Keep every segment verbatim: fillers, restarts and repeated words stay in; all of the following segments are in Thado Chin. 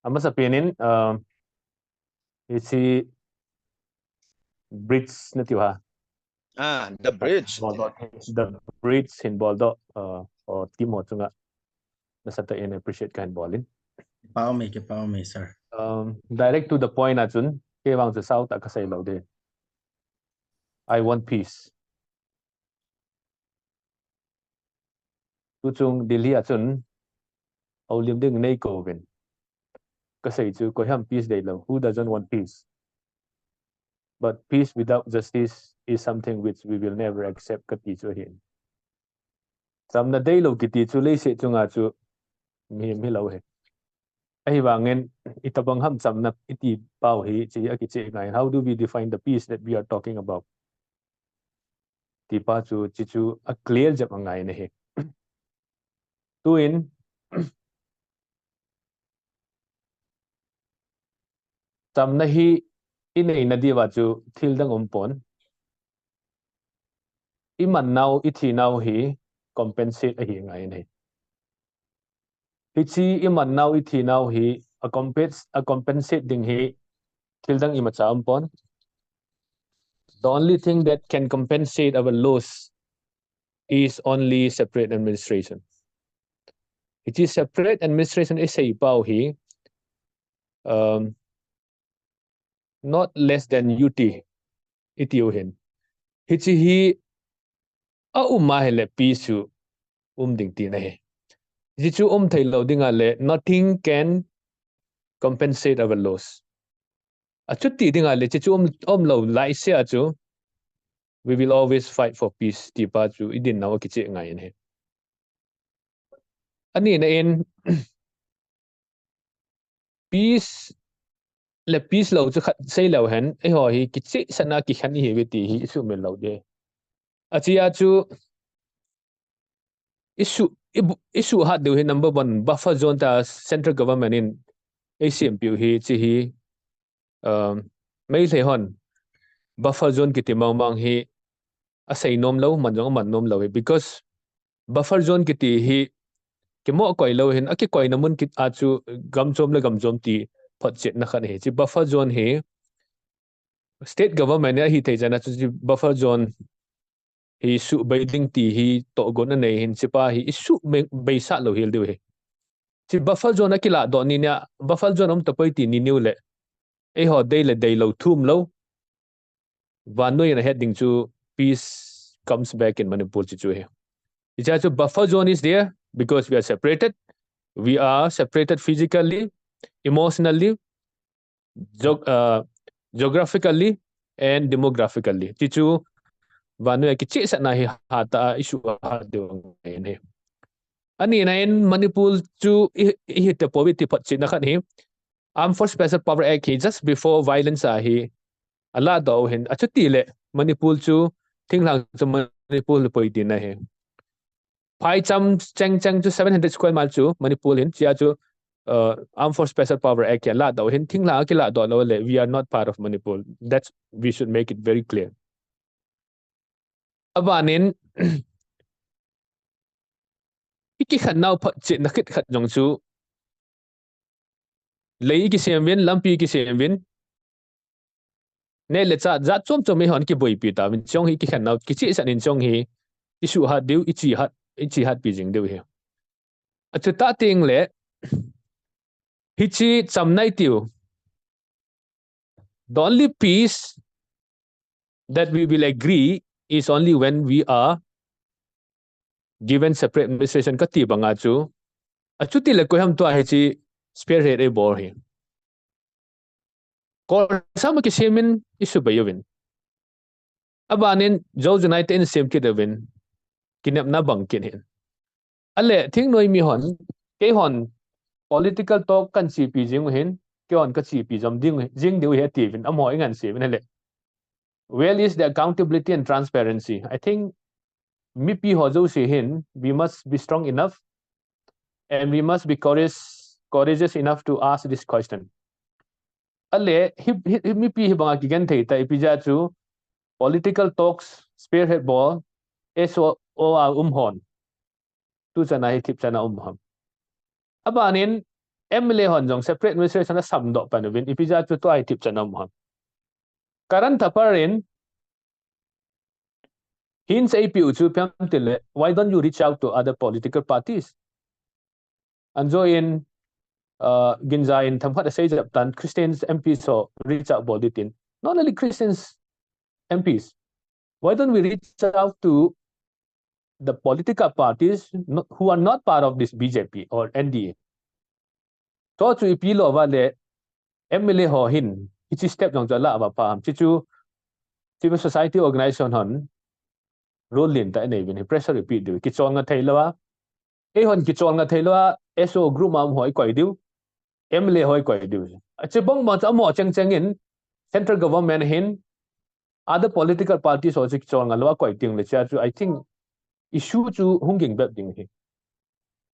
Amasapen in, uh, hiche bridge nati uva. Ah, the bridge. Bol doh, the bridge hin bol doh, uh, o team ho chunga nasatah in appreciate kahin bol in. Kipah ume, kipah ume, sir. Um, direct to the point a chun, kei vang chu sao tah kasei lou ding. I want peace. Tuchung Delhi a chun, houlim ding nei kouvin. Kasei chu, koiham peace deilou? Who doesn't want peace? But peace without justice is something which we will never accept, kati chu ahin. Chamna deilou kiti chu leiset chunga chu mihem hilou ahi. Ahivangin, itobang ham chamna iti pau hi, hiche hi akicheh ngai. How do we define the peace that we are talking about? Ti pa chu, hiche chu a clear jep angai ahi. Tuin, chamna hi inei nadiuva chu thil dang umpon. Iman nau, ithi nau hi compensate ahi ngai ahi. Hiche iman nau, ithi nau hi a compens-, a compensate ding hi thil dang imacha umpon. The only thing that can compensate our loss is only separate administration. Hiche separate administration isei pau hi, um, not less than U T, iti u hin. Hiche hi a um ahile peace chu um ding tina ahi. Hiche chu um theilou ding ahile, nothing can compensate our loss. Achuti ding ahile, hiche chu um, umlou laisea chu, we will always fight for peace, ti pa chu idin nau akicheh ngai ahi. Anina in, peace le peace lou chu khat sei leu hen, eiho hi kichehsahna kikhen ihiuve ti hi isuhmil lou ding. Achea chu isuh, i bu-, isuhhat diu hi number one, buffer zone tia central government in eisempeh u hi, hiche hi, um, Meitei hon buffer zone kiti mangmang hi asei nom lou, man jong aman nom lou hi, because buffer zone kiti hi kimoh koi lou hin, akikoina mun kiti a chu gam chom le gam chom ti photchetna khat ahi. Hiche buffer zone hi state government in ahithei chan a chu hiche buffer zone hi suhbei ding ti hi tohgon anei hin, hiche pa hi isuh mei-, beisah lou hel diu ahi. Hiche buffer zone akiladoh ni nia, buffer zone um tapoi ti ni niu le, eiho dei le deilou, thum lou, vannoi in ahet ding chu peace comes back in Manipur, hiche chu ahi. Hichea chu buffer zone is there because we are separated. We are separated physically, emotionally, geog-, uh, geographically and demographically. Hiche chu vannoi a kichehsahna hi hatah a isuhhat diu ngai ahi. Anina in Manipur chu i, ihi tapouve ti photchetna khat hi, Armed Force Special Power Act hi just before violence a hi aladoh u hin, achuti le Manipur chu, thinglhang chu Manipur hi poi tina ahi. Phaicham chengcheng chu seven hundred square mile chu Manipur hin, hichea chu, uh, Armed Force Special Power Act hi aladoh u hin, thinglhang a kiladoh lou le, we are not part of Manipur. That's, we should make it very clear. Abanin, ikikhen nau photchetna khat khat jong chu, lei ikisem uvin, lampi ikisem uvin, neh le chah jat chom chom eihon kiboipi tauvin, hiche jong hi ikikhen nau, kichehsah in hiche jong hi isuhhat diu, ichehat, ichehatpi jing diu ahi. Achutah teng le, hiche chamna itiu, the only peace that we will agree is only when we are given separate administration kati banga chu, achuti le koiham tua hiche spearhead eibol hi. Kol sam a kisem in isubei uvin. Abanin Joe United in sem kit uvin. Kinepna bang kit hin. Ale, thingnoi mihon, keihon political talk kahin chepi jing u hin, keihon kachepi jom ding, jing diu ahi atiuvin, amaho ingansei uvin ahile. Where is the accountability and transparency? I think mipi ho jouse hin, we must be strong enough and we must be courage-, courageous enough to ask this question. Ale, hi, hi, hi mipi hi banga kigenthei ta, ipi jeh a chu political talks spearhead bol, S O O a um hon tuchan a hi thipchan a um ham? Abanin, M L A hon jong separate administration a samdoh pan uvin, ipi jeh a chu tua hi thipchan um ham. Karan Thapar in hin seipiu chu piang tile, why don't you reach out to other political parties? Anjo in, uh, Ginza in themkhat asei jep tan, Christians M Ps ho reach out bol ding tin. Not only Christians M Ps. Why don't we reach out to the political parties no- who are not part of this B J P or N D A? Tua chu ipi lou va le M L A ho hin hichi step jong chu ala va pha ham. Chi chu civil society organization hon role lentah anei uvin hi, pressure ipi diu, kicholngah thei lou a. Eihon kicholngah thei lou a, S O group ma um ho ikoi diu, M L A ho ikoi diu. Achi bang bang chu amaho cheng cheng in central government hin other political parties ho chu kicholngah lou a koi ding le chia chu, I think issue chu hung ging bep ding hi.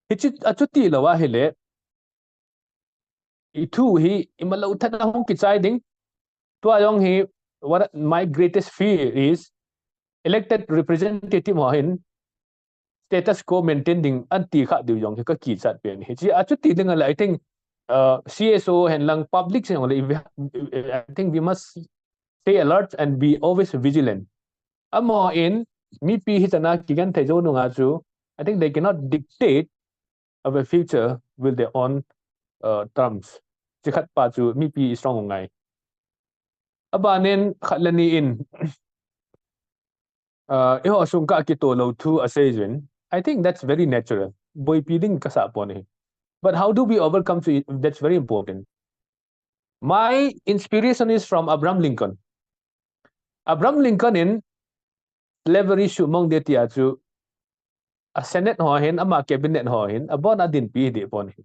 Hichi achuti lou a hile, ithu hi imalou than a hung kichai ding. Tua jong hi, what my greatest fear is elected representative ho hin status quo maintain ding anti kha diu jong hi kakichat pen hi. Chi achuti ding le, I think, uh, C S O hen lang public sen le, I think we must stay alert and be always vigilant. Amaho in mipi hi chana kigen thei jou nunga chu, I think they cannot dictate our future with their own, uh, terms. Chi khat pa chu mipi strong ngai. Abanin khat le ni in, uh, eiho sung kah kitoh lou thu asei jin. I think that's very natural. Boipi ding kasa pon hi. But how do we overcome to it? That's very important. My inspiration is from Abraham Lincoln. Abraham Lincoln in slavery sumang ding tia chu a Senate ho hin, ama cabinet ho hin abon a dinpi ding pon hi.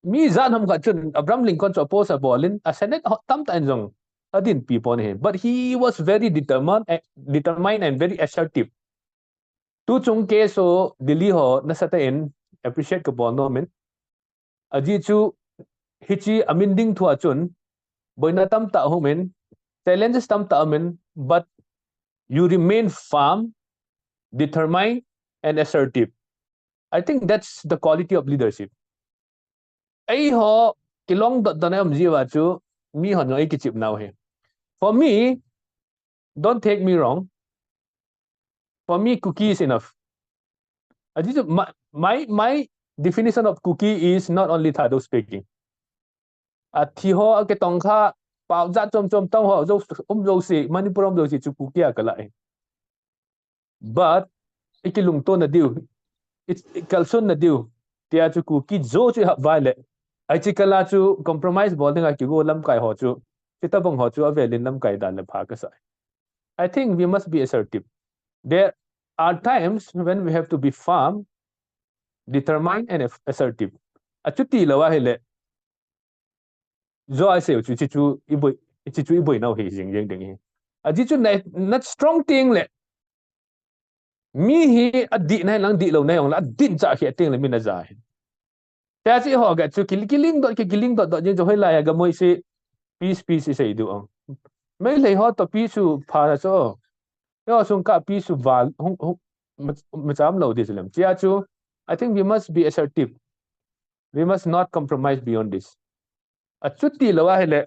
Mi jan ham khat chun Abraham Lincoln chu oppose abol in a Senate ho tamtah in jong adinpi pon hi. But he was very determined, eh, determined and very assertive. Tu chung K S O Delhi ho nasatah in appreciate kabol nom in. Ajeh chu hichi amin ding thu a chun boina tamtah um in, challenges tamtah um in, but you remain firm, determined, and assertive. I think that's the quality of leadership. Eiho kilong dot dot na um jiu a chu mi hon jong eikichep nau hi. For me, don't take me wrong. For me, Kuki is enough. Ajeh chu my, my, my definition of Kuki is not only Thadou speaking. Athi ho akitong kha, pao jat chom chom tong ho, jo, um jouse, Manipur um jouse chu Kuki a kala e. But ikilungto na diu, i, ikalson na diu tia chu Kuki jo chu ihap vai le, ai chi kala chu compromise bol dinga kigo lamkai ho chu, chitobang ho chu avelin lamkai dan le pha kasa. I think we must be assertive. There are times when we have to be firm, determined, and aff- assertive. Achuti lou a hile, jo a seu chu, chi chu iboi, chi chu iboi nau hi jing jing ding hi. Ajeh chu na, na strong ting le, mi hi adih na lang dih lou na jong le, adin cha hi ting le mi na ja hi. Tia chi ho ga chu kil-, kiling dot, ki-, kiling dot dot jing chu hoilai a ga moi si peace, peace isei diu ang. Meitei ho to peace u pha na chu. Eiho sung kah peace u val, hung, hung, ma-, macham lou ding chu lem. Tia chu, I think we must be assertive. We must not compromise beyond this. Achuti lou a hile,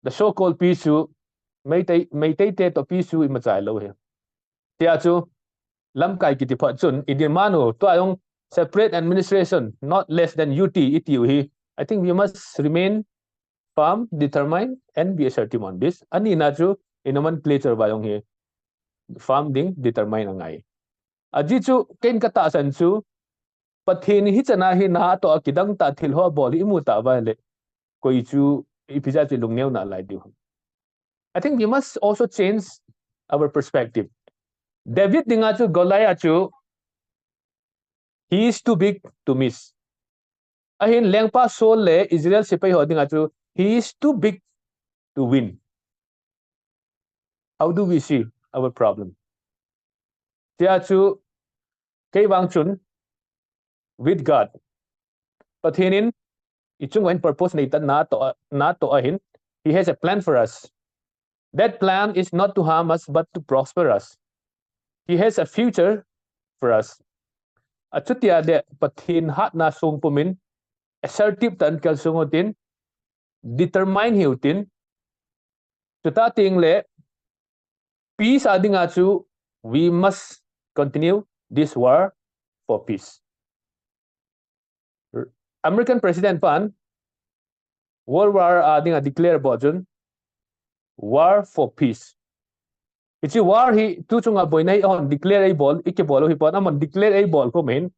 the so-called peace u, Meitei, Meitei te to peace u imachai lou hi. Tia chu, lamkai kiti phat chun, i demand u, tua jong separate administration, not less than U T, iti u hi. I think we must remain firm, determined, and be assertive on this. Ani na chu, i nomenclature va jong hi, firm ding, determine angai. Ajeh chu, ken katahsan chu, Pathen hi chana hi na to a kidang tah thil ho bol hi imu ta va le, koi chu ipi jeh a chu lungneo na lai diu. I think we must also change our perspective. David dinga chu Goliath chu, he is too big to miss. Ahin lengpa Saul le Israel sepai ho dinga chu, he is too big to win. How do we see our problem? Tia chu, kei vang chun, with God, Pathen in i chung uva hin purpose nei tan na to, na to ahin, He has a plan for us. That plan is not to harm us, but to prosper us. He has a future for us. Achutia le Pathen hatna sung pumin assertive tan kal sung utin, determine hiutin, chuta ting le peace a dinga chu we must continue this war for peace. American President pan World War a dinga declare bol chun war for peace. Hichi war hi tu chunga boina hi ahon declare ei bol, iki bol hi pon amon declare ei bol ko min.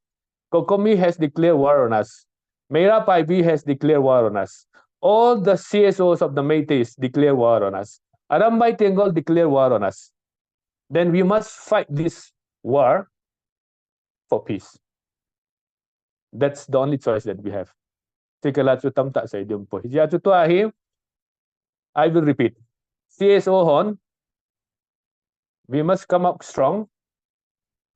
COCOMI has declared war on us. Meira Paibi has declared war on us. All the C S Os of the Meiteis declare war on us. Arambai Tenggol declare war on us. Then we must fight this war for peace. That's the only choice that we have. Tikala chu tamta sai dum po. Hijia chu tua hi, I will repeat. C S O hon, we must come up strong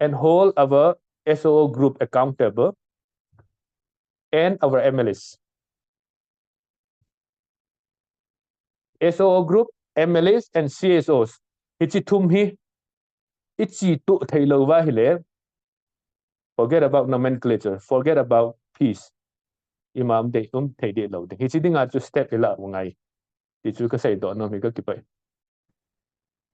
and hold our S O O group accountable and our M L As. S O O group, M L As and C S Os. Hichi thum hi, ichi tu thei lo va hile. Forget about nomenclature. Forget about peace. Ima um thei, um thei de lo ding. Hichi dinga chu step ila u ngai. Ti chu ka sei do no mi ka kipai.